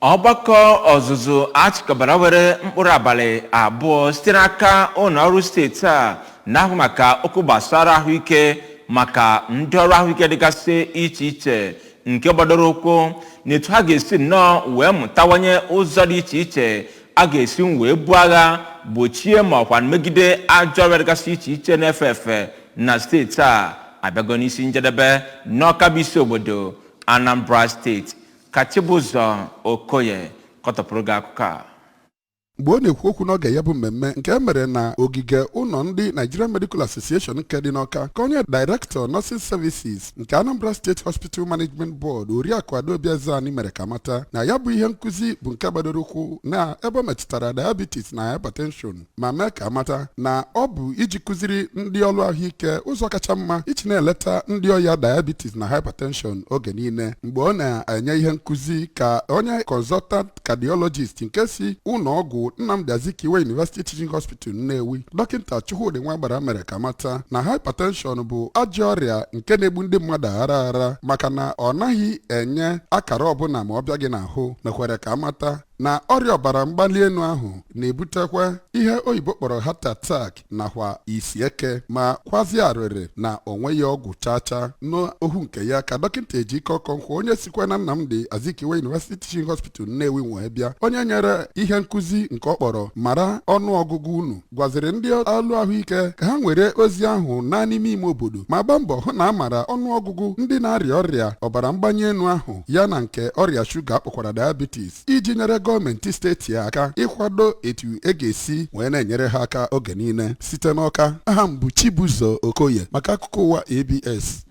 Ọgbakọ ọzụzụ achịkọbara were mkpụrụ abalị 2 site n'aka ụlọ ọrụ steeti a na-ahụ maka okwu gbasara ahụike maka ndị ọrụ ahụike dịgasị iche iche, nke gbadoro ụkwụ n'etu ha ga-esi nnọọ wee mụtawanye ụzọ dị iche iche a ga-esi wee buo agha gbochie ma ọkwa megide ajọ ọrịa dịgasị iche iche na-efe efe na steeti a, abịago n'isi njedebe n'Ọka, bụ isi obodo Anambra Steeti. Ka Chibụzọ Okoye kọtọpụrụ gị akụkọ a. Mgbe ọ na-ekwu okwu n'oge ya bụ mmemme nke e mere na ogige ụlọ ndị Nigerian Medical Association nke dị n'Ọka, ka onye Director Nursing Services nke Anambra State Hospital Management Board, Oriakụ Adaobi Ezeani, mere ka mata na ya bụ ihe nkụzi bụ nke gbadoro ụkwụ na ebe ọ metụtara diabetes na hypertension, ma mee ka amata na ọ bụ iji kụziri ndị ọrụ ahụike ụzọ kacha mma iji na-eleta ndị ọya diabetes na hypertension oge niile. Mgbe ọ na-enye ihe nkụzi, ka onye consultant cardiologist nke si ụlọ ọgwụ Nnamdi Azikiwe University Teaching Hospital, Nnewi, Dọkịta Chukwudị Nwagbara, mere ka mata na hypertension bụ ajọ ọrịa nke na-egbu ndị mmadụ aghara aghara, maka na ọ naghị enye akara ọbụla ma ọ bịa gị n'ahụ. Mekwere ka amata na ọrịa ọbara mgbali elu ahụ na-ebutekwa ihe oyibo kpọrọ heart attack nakwa isi eke, ma kwazi arịrị na onweghị ọgwụ chaa. N'ohu nke ya, ka Dọkịta Ejike Ọkọnkwọ, onye sikwa na Nnamdi Azikiwe University Teaching Hospital, Nnewi wee bịa, onye nyere ihe nkụzi nke ọ kpọrọ "Mara Ọnụọgụgụ Unu", gwaziri ndị ọrụ ahụike ka ha were ozi ahụ naa n'ime ime obodo ma gbaa mbọ hụ na a mara ọnụọgụgụ ndị na-arịa ọrịa ọbara mgbali elu ahụ ya na nke ọrịa shuga akpọkwara diabetes, iji nyere gọọmenti steeti aka ịkwado etu e ga-esi wee na-enyere ha aka oge niile. Site n'Ọka, aha m bụ Chibụzọ Okoye maka akụkọ ụwa ABS.